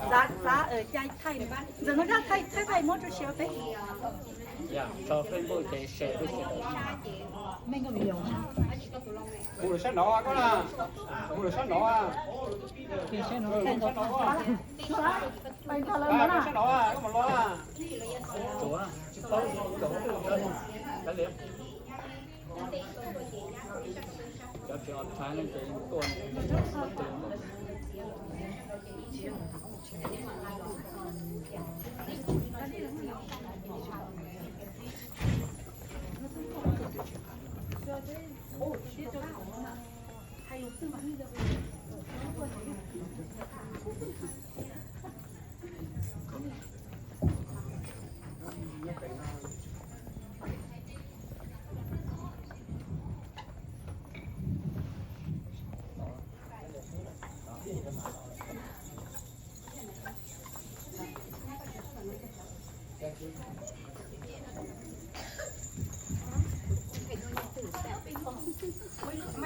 Xav, xav, ua cas thaij, ntxawm no thaij, thaij thaij muab rau siav peb. Yog tso Facebook ces share rau sawv daws. Mus lawm sab no koj na, mus lawm sab no, mus lawm sab no, koj mus los. Tsis paub, cov tsis ua Thaiv no ces tuaj.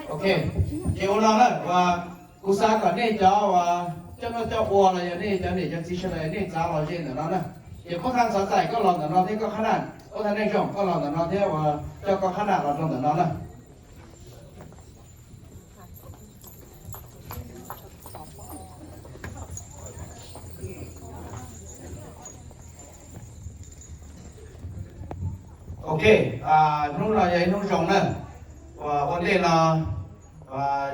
Ok, ces ua no na, uas kuv xav kom nej cov uas coj noj coj ua los yog nej cov niam cov txiv sawv daws nej txav los ze ntawm no na. Ces Pab Thaj Xov Txais koj los ntawm no thiab koj qhab naj, Pab Thaj Neej Zoo koj los ntawm no thiab uas coj koj qhab naj los rau ntawm no na. Ok, hnub no yog ib hnub zoo na, uas ua ntej no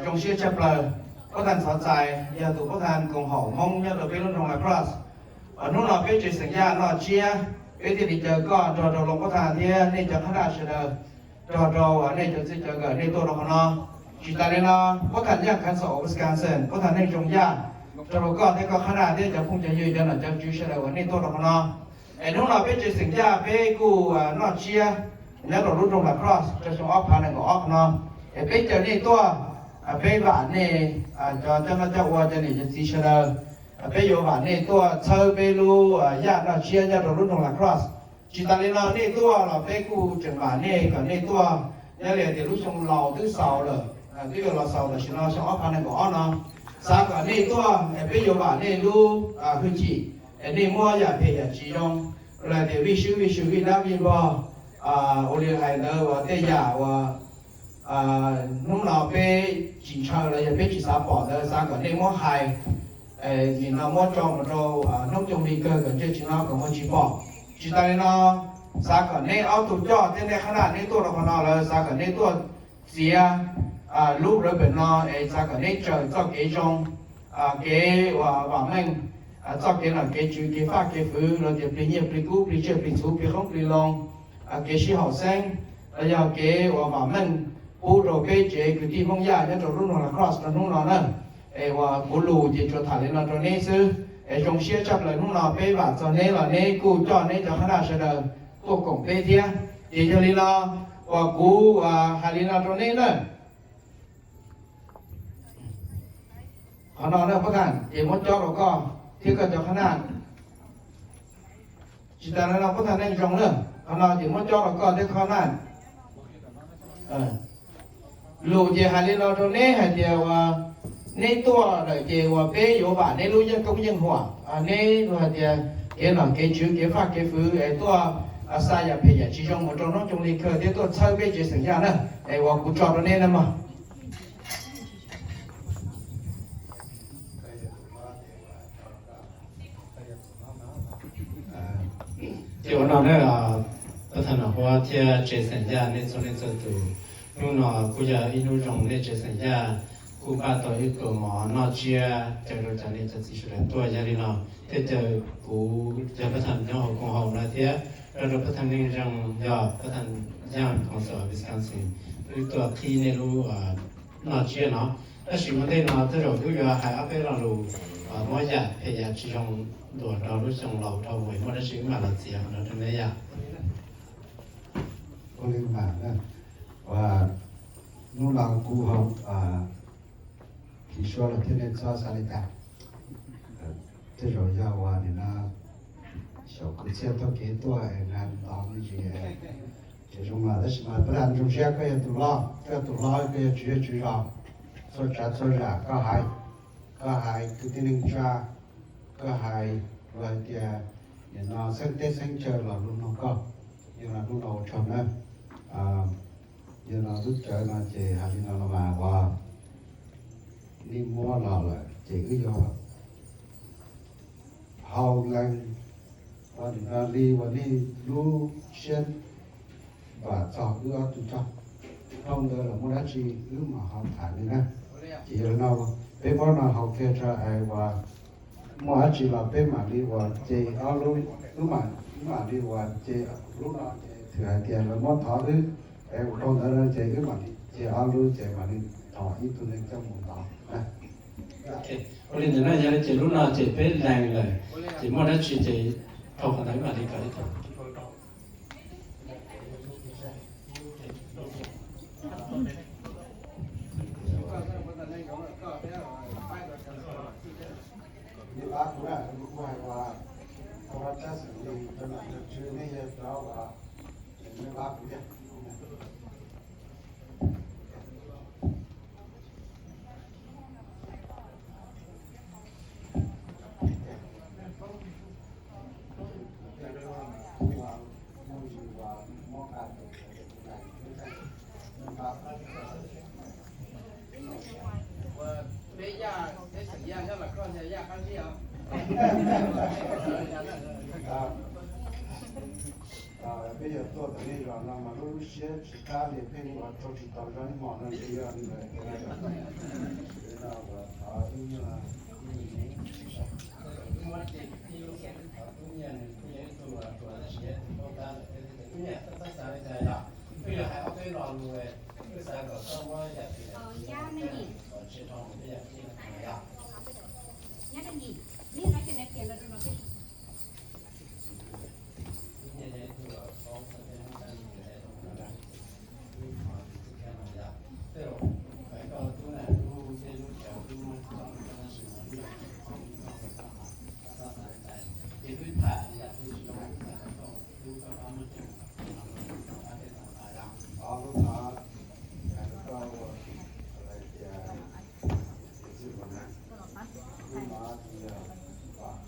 zoo siab tshaj plaws, Pab Thaj Xov Txais yog tus Pab Thaj koom haum Hmoob nyob rau peb lub nroog La Crosse. Uas hnub no peb tsev xeem Yaj noj tsiab, peb thiaj li caw koj nrog rau Loos Pab Thaj thiab nej cov qhab naj sawv daws, nrog rau nej cov txij cov nkawm nej tuaj rau qhov no. Tsis tas li no, Pab Thaj Yaj Council of Wisconsin, Pab Thaj Neej Zoo Yaj, nrog rau koj thiab koj qhab naj thiab cov phooj cov ywg cov nom cov tswv sawv daws uas nej tuaj rau qhov no. Es hnub no peb tsev xeem Yaj peb kuj noj tsiab nyob rau lub nroog La Crosse rau xyoo ob phav nees nkaum ob qhov no. Es peb caw nej tuaj, peb vam nej cov coj noj coj ua cov niam cov txiv sawv daws, peb yuav vam nej tuaj txhawb peb lub Yaj noj tsiab nyob rau lub nroog La Crosse. Tsis tas li no nej tuaj los peb kuj tseem vam nej kom nej tuaj, nyob li tias lub xyoo laus twb xaus lawm, twb yuav los xaus tam sim no xyoo ob phav nees nkaum ob no. Xav kom nej tuaj es peb yuav vam nej lub hwj chim, es nej muab yam phem yam tsis zoo, los tias vij swb vij sw vij dab vij npog, ua li hais ntawd uas tej yam uas hnub no peb tsis ntshaw los yog peb tsis xav pom ntawd xav kom nej muab hais, nim no muab tso mus rau hnub coob li kawg kom ntsej tsis no kom muaj tsis pom. Tsis tas li no, xav kom neb ob tug coj thiab nej qhab naj neb tuaj rau qhov no lawm xav kom neb tuaj txiav lub ribbon no es xav kom neb tsaws txoj kev zoo, kev uas vam meej, txoj kev nom kev tswv kev faj kev fwv los tias plig nyiaj plig kub plig tsiaj plig txhuv plig qoob plig loo, kev sib haum xeeb, los yog kev uas vam meej pub rau peb tsev kwv tij Hmoob Yaj nyob rau lub nroog La Crosse rau hnub no na. Es uas kuv lus ces tsuas tham li no rau neb xwb. Es zoo siab tshaj plaws hnub no peb vam txog neb los neb kuj coj neb cov qhab naj sawv daws tuaj koom peb thiab. Ces yog li no uas kuv hais li no rau neb na. Qhov no na Pab Thaj ces muab cob rau koj thiab koj cov qhab naj. Tsis tas li no Pab Thaj Neej Zoo na, qhov no ces muab cob rau koj thiab koj qhab naj. Lus ces hais li no rau neb hais tias uas neb tuaj lawm ces uas peb yuav vam neb lub yeej koob yeej huam, neb hais tias kev nom kev tswv kev faj kev fwv es tuaj xa yam phem yam tsis zoo mus rau hnub coob li kawg thiab tuaj txhawb peb tsev xeem Yaj na. Es uas kuv tso rau neb na mog. Ces ua no na, Pab Thaj Nom Huab thiab tsev xeem Yaj nej txhua leej txhua tus, hnub no kuj yog ib hnub zoo nej tsev xeem Yaj kuj npaj tau ib pluas mov noj tsiab caw rau cov niam cov txiv sawv daws tuaj. Yog li no thiaj caw kuv yog Pab Thaj nyob hauv koom haum no thiab nrog rau Pab Thaj Neej Zoo yog Pab Thaj Yaj Council of Wisconsin wb tuaj qhib nej lub noj tsiab no. Tab sis ua ntej no tej zaum wb yuav hais ob peb lo lus muab yam phem yam tsis zoo ntuas rau lub xyoo laus dhau mus, muaj dab tsi wb mam los txiav qhov no rau neb yom. Ua li mas, hnub no kuv ho Phim Suav los thiab nej txhob xav li cas. Tej zaum yog uas nim no xyaum kwv txhiaj taug kev tuaj es nag nto me ntsis tseem zoo mas, tab sis mas pab lam zoo siab koj yog tus hlob, koj yog tus hlob koj yog tswv zej tswv zos, txhua tsav txhua zam koj hais, koj hais kwv tij neej tsa, Koj hais, luag hais tias nim no xeeb teb xeeb chaw los luag mloog koj. Yog no lub no ua tsaug na. Yog no lub cawv no ces hais li no los mas uas nej muab los lawm ces wb yuav haus lees uas nim no li uas nej lub siab npam txog wb ob tug cog. Dhau ntawd los muaj dab tsi wb mam ho tham li na. Ces yog li no peb muab no haus kiag tso es uas muaj dab tsi los peb mam li uas ce ob lub, wb mam, wb mam li uas ce lub no ces thwm hais tias lawv muab thov wb, es ua dhau ntawd no ces wb mam li ce ob lub ces mam li thov ib tug neeg coj mus ntov. Ua li ntawd na, yog li ces lub no ces peb lees lawm, ces muaj dab tsi ces dhau qhov ntawd wb mam li kawm ib tug. Nej pab kuv na, kuv hais uas thov tsab xeem li rau nom rau tswv nej yog cov uas nej pab kuv thiab. Peb yaj, peb xeem yaj nyob los koj yog yaj qab zib os. Peb yog tuaj tom nej zos no mas lub siab tsis qab li pheej ua rau tsis tau zog ib hmos no ces yog li ntawd. Hnub no ces yog vam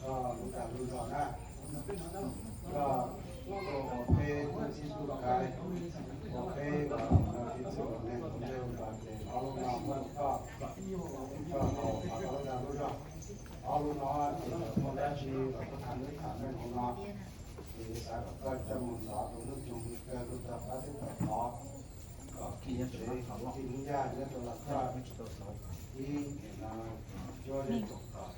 koj lub dag lub zog na, koj tuaj ua peb tug txij tug nkawm, ua peb ua kev txwj ua neeg ua ntsej ua nraug ces ob lub no muab rau koj, koj haus vam koj lub dag lub zog. Ob lub no ces muaj dab tsi los koj tham lub tham meej hauv no, ces xav kom koj coj mus ntov rau lub xyoo hli kawg lub rau qab teb tom qhov, kom txij hnub yaj nyob rau los koj ib nim no cuab zej tug kom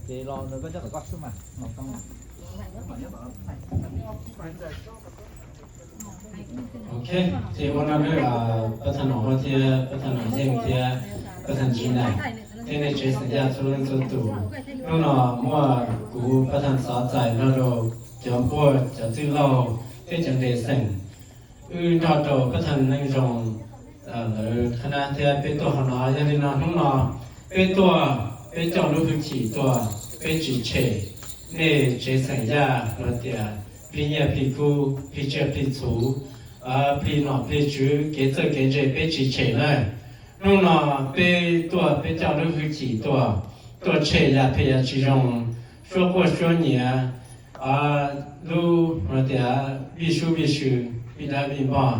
Ces los nws koj nyob tom koj xwb mas. Ok, ces ua no nawb, pab thaj nom Huab thiab pab thaj nom Yeej thiab pab thaj nom Tsis Nais thiab nej tsev xeem Yaj txhua leej txhua tus. Hnub no muaj kuv pab thaj nom Xov Txais nrog rau cov npuaj cov txwj laug thiab cov nres xeem, wb nrog rau pab thaj nom Neej Zoo lawv qhab nab thiab peb tuaj hauv no. Yog li no hnub no peb tuaj, peb coj lub hwj chim tuaj, peb tsis tshem nej tsev xeem Yaj los tias plig nyiaj plig kub, plig tsiaj plig txhuv, plig nom plig tswv, kev txawj kev ntse peb tsis tshem na. Hnub no peb tuaj peb coj lub hwj chim tuaj, tuaj tshem yam phem yam tsis zoo, suab quaj suab nyiav, lub hais tias vij sub vij sw, vij dab vij npog,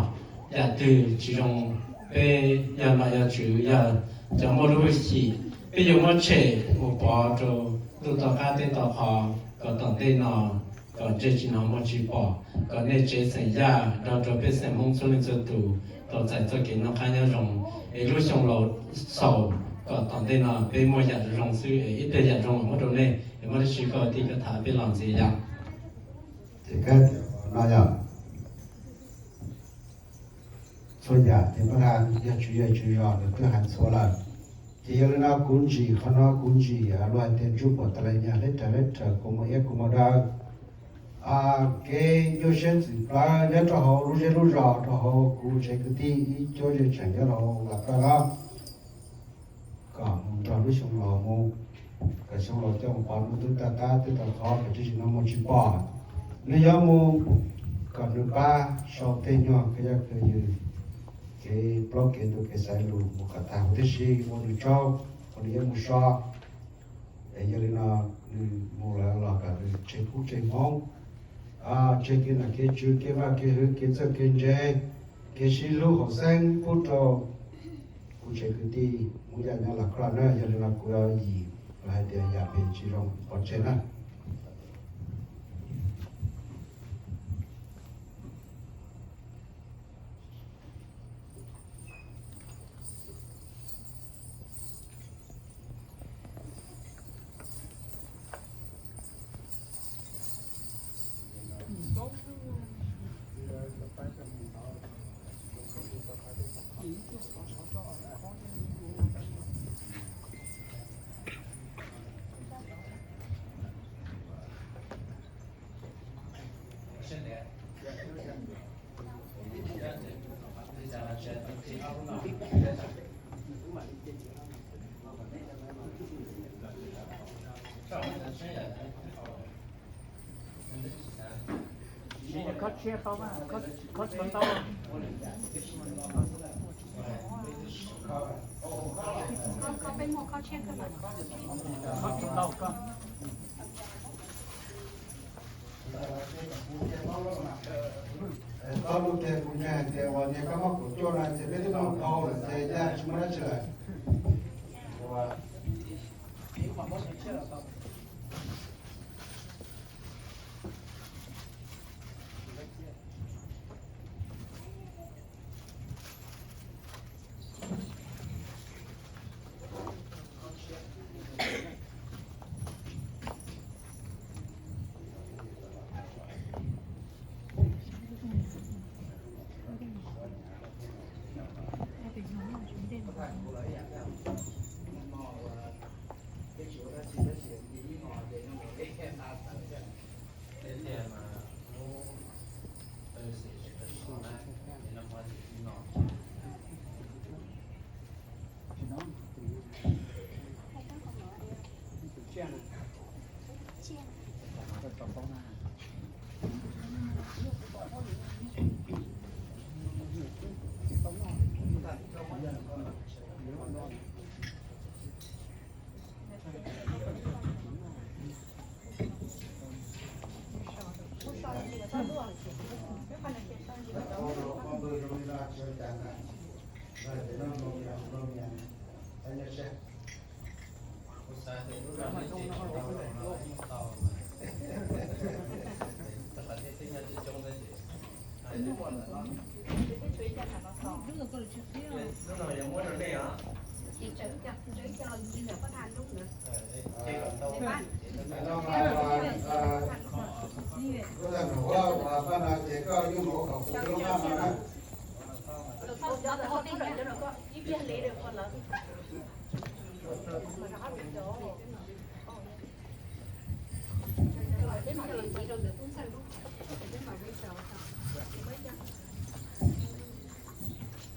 yam twg tsis zoo, peb yog nom yog tswv yog cov muaj lub hwj chim, peb yuav muab tshem mus pov rau ntuj tom qab teb tom qhov kom tom ntej no kom ntsej tsis hnov muag tsis pom, kom nej tsev xeem Yaj nrog rau peb xeem Hmoob txhua leej txhua tus tau txais txoj kev noj qab nyob zoo, es lub xyoo laus xaus kom tom ntej no peb muaj yam zoo zoo xwb es ib pliag yam zoo mam muab rau nej. Es muaj dab tsi koj tij koj tham peb los ntxiv yom. Ces kab no yog txhua yam ces pab thaj yog tswv yawg tswv zos nws twb hais txhua lawm. Ces yog li no kuv ntsim qhov no kuv ntsim luag hais tias ntsuj puam tas li nyag hleb raws hleb raws kua muag iab kua muag daw. Kev nyuaj siab ntxwm plawv nyob rau hauv lub zej lub zos rau hauv kuv tsev kwv tij ib cuab zeej tseem nyob rau hauv Vaj Paj no, kom mus nrog lub xyoo laus mus. kom xyoo los coj mus pov hnub twb tag qab twb tau qhov, kom tsis tsis no mus tsis pom. Nws yuav mus kom nws pab sau tej nyuag kev yaj kev ywm, kev plaub kev ntug kev xaiv lus mus kom tag huv tib si ua nws tsaug, ua nws yuav mus so. Es yog li no nws mus lawm los kom nws tseg kub tseg hmoob, tseg kev nom kev tswv, kev vaj kev hwv, kev txawj kev ntse, kev sib hlub hauv xeeb pub rau kuv tsev kwv tij Hmoob Yaj nyob Las Chraj na. Yog li no kuv yuav yim los hais tias yam phem tsis zoo pov tseg na. Khob tshiab tau, khob tshiab tau. Koj peb muaj khob tshiab koj mam, khob tshiab tau koj. Tau lus tias kuv ntseeg hais tias uas niag kab mob kaum cuaj no ces peb twb noj dhau lawm ces yaj tsis muaj dab tsi lawm.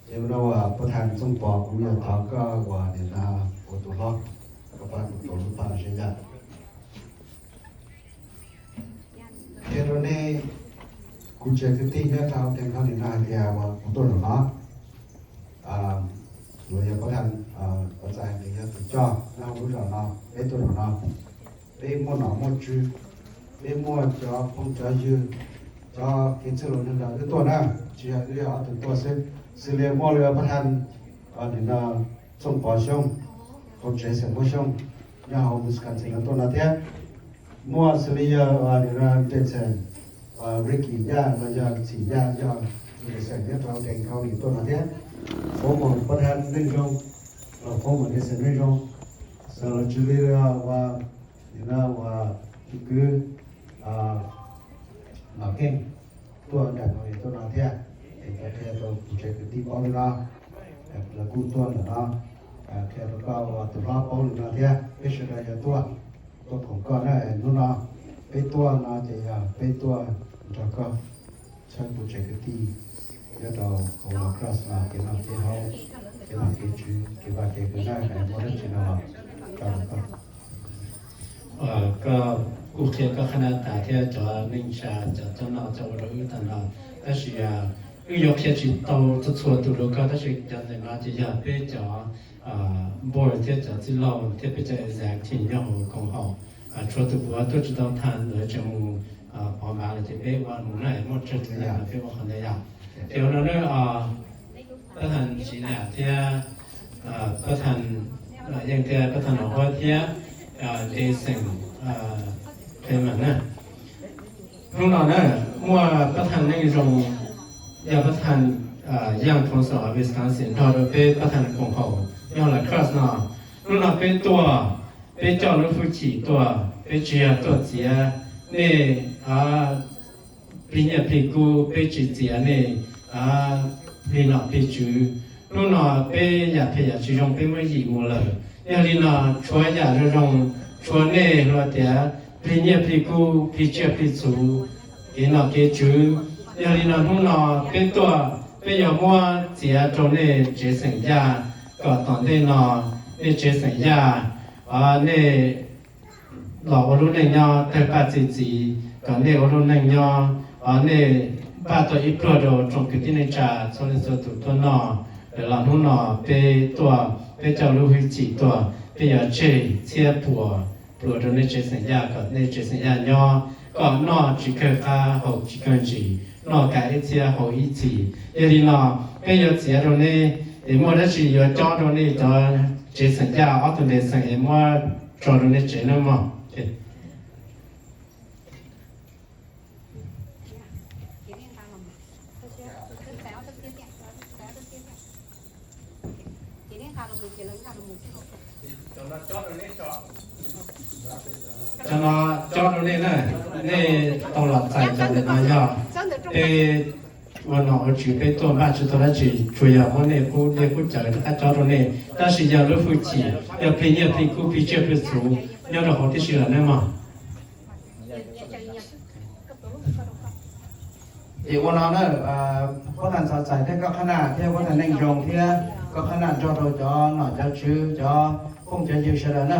Ces no uas pab thaj Txooj Pov kuv yog thov koj uas nim no ua tus hlob, koj pab kuv tuav lub paj no seb yam. Qhia rau nej, kuv tsev kwv tij nyob rau hauv Teev Khau nim no hais tias uas kuv tuaj zaum no, los yog pab thaj, pab txais nws yog tus coj nyob hauv lub zos no, peb tuaj zaum no. Peb muaj nom muaj tswv, peb muaj cov phooj cov ywg, cov kev txwj laus neeg nrog wb tuaj na, tsis yog wb ob tug tuaj xwb. Xws li muaj li pab thaj, nim no Txooj Pov Xyooj, hauv tsev xeem Hmoob Xyooj nyob hauv Wisconsin no tuaj no thiab. Muaj xws li yog nim no Jason, Ricky Yaj los yog Txim Yaj, yog Jason nyob rau Teev Khau nim tuaj no thiab. Former pab thaj Neej Zoo, los former Jason Neej Zoo, xws los xws li uas nim no uas tus kwv Nom Keej tuaj nram no tuaj no thiab. Es qhia rau kuv tsev kwv tij paub li no, lawv kuj tuaj ntawm no, qhia rau koj uas tus hlob paub li no thiab. Peb sawv daws yog tuaj, tuaj koom koj na. Hnub no peb tuaj no ces yog peb tuaj nrog koj txhawb kuv tsev kwv tij nyob rau hauv Las Chraj no kev noj kev haus, kev nom kev tswv, kev vaj kev hwm na. Muaj dab tsi no los rau koj. Koj kuj qhia koj qhab nab tas thiab cov neej tsa cov coj noj coj ua rau wb tag no, tab sis wb yuav qhia tsis tau txhua txhua tus rau koj, tab sis cov ntawm no ces yog peb cov board thiab cov txwj laug thiab peb cov executive nyob hauv koom haum. Tshuav tus kuv tuaj tsis tau tag, lawv tseem mus pov npav lawm ces peb ua mus na, muaj tsawg tus yam peb ua qhov ntawd yom. Ces ua no na, pab thas Tsis Nam thiab pab thas Yeej thiab pab thas Nom Huab thiab Jason Clement na. Hnub no na, muaj pab thas Neej Zoo, yog pab thas Young Council of Wisconsin nrog rau peb pab thas koom haum nyob La Crosse no. Hnub no peb tuaj, peb coj lub hwj chim tuaj, peb tsis yog tuaj txiav nej plig nyiaj plig kub, peb tsis txiav nej plig nom plig tswv. Hnub no peb yam phem yam tsis zoo peb muab yim mus lawm. Yog li no, tshuav yam zoo zoo, tshuav nej hais tias plig nyiaj plig kub, plig tsiaj plig txhu, kev nom kev tswv. Yog li no hnub no peb tuaj, peb yuav muab txiav rau nej tsev xeem Yaj, kom tom ntej no nej tsev xeem Yaj, nej los ua lub neej nyob tawg paj txi txiv, kom nej ua lub neej nyob, nej npaj tau ib pluag rau tsoom kwv tij neej tsa txhua leej txhua tus tuaj noj. Lawm los hnub no peb tuaj, peb coj lub hwj chim tuaj, peb yuav tseg txhiab puas pluas rau nej tsev xeem Yaj, kom nej tsev xeem Yaj nyob, kom noj tsis kawg qab haus tsis kawg ntsis, noj kav ib txhiab haus ib txhis. Yog li no, peb yuav txiav rau nej, es muaj dab tsi yuav cob rau nej cov tsev xeem Yaj ob tug ntej xeem es muab tso rau nej tsev nawb mog. Cov no cob rau nej na, nej tau los txais cov ntawm no yog peb ua nom ua tswv peb tuaj npaj tsis tau dab tsi, tsuas yog muab nej qub dej qub cawv rov qab cob rau nej, tab sis yog lub hwj chim, yog plig nyiaj plig kub plig tsiaj plig txhu nyob rau hauv tib si lawm nej mog. Ces ua no na, huab tais Ntxhov Txais thiab koj qhab nab thiab huab tais Neej Zoo thiab koj qhab nab nrog rau cov nom cov tswv cov phooj cov ywg sawv daws na,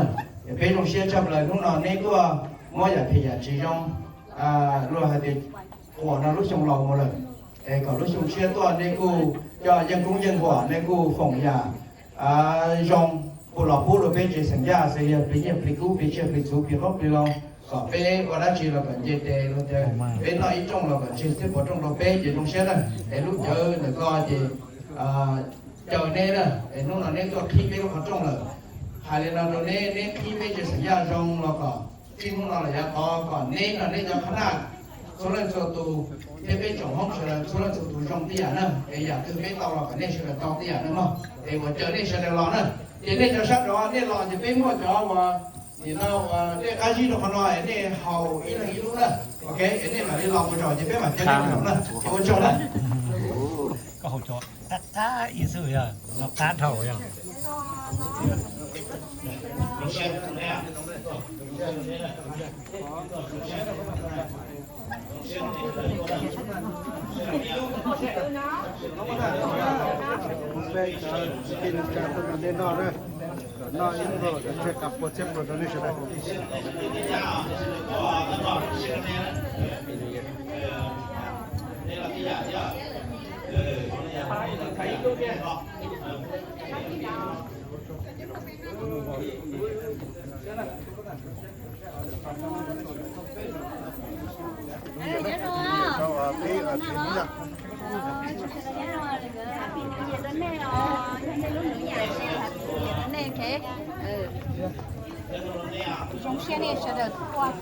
peb zoo siab tshaj plaws hnub no neb tuaj muab yam phem yam tsis zoo, luag hais tias huam no lub xyoo laus mus lawm, es kom lub xyoo tshiab tuaj nej kuj coj yeej koob yeej huam, nej kuj foom yam zoo pub los pub rau peb tsev xeem Yaj, xws yog plig nyiaj plig kub plig tsiaj plig txhu plig qoob plig loo, kom peb ua dab tsi los kom nce tes, luag tias peb noj ib rooj los kom tseg txhiab puas rooj rau peb ces zoo siab na. Es lub cawv ntawm ko ces caw neb na, es hnub no neb tuaj qhib peb lub qhov rooj lawm. Hais li no rau neb, neb qhib peb tsev xeem Yaj zoo los kom txij hnub no los yav tod kom neb nrog neb cov qhab nab txhua leej txhua tus thiab peb tsoom Hmoob sawv daws txhua leej txhua tus zoo tib yam na. Es yam twg peb tau los kom nej sawv daws tau tib yam na mog. Es uas caw nej sawv daws los na. Ces nej cov sab nraud nej los ces peb muaj cov uas nim no uas dej qab zib rau qhov no es nej haus ib leeg ib lub na. Ok, es nej mam li los mus zaum ces peb mam caw nej mus zaum na. Es ua tsaug na. Qab qab ib xwb yog no qab dhau yog. Noj ib pluag kom tseg puas txhiab pluas rau nej sawv daws. Zoo siab nej sawv daws tuaj.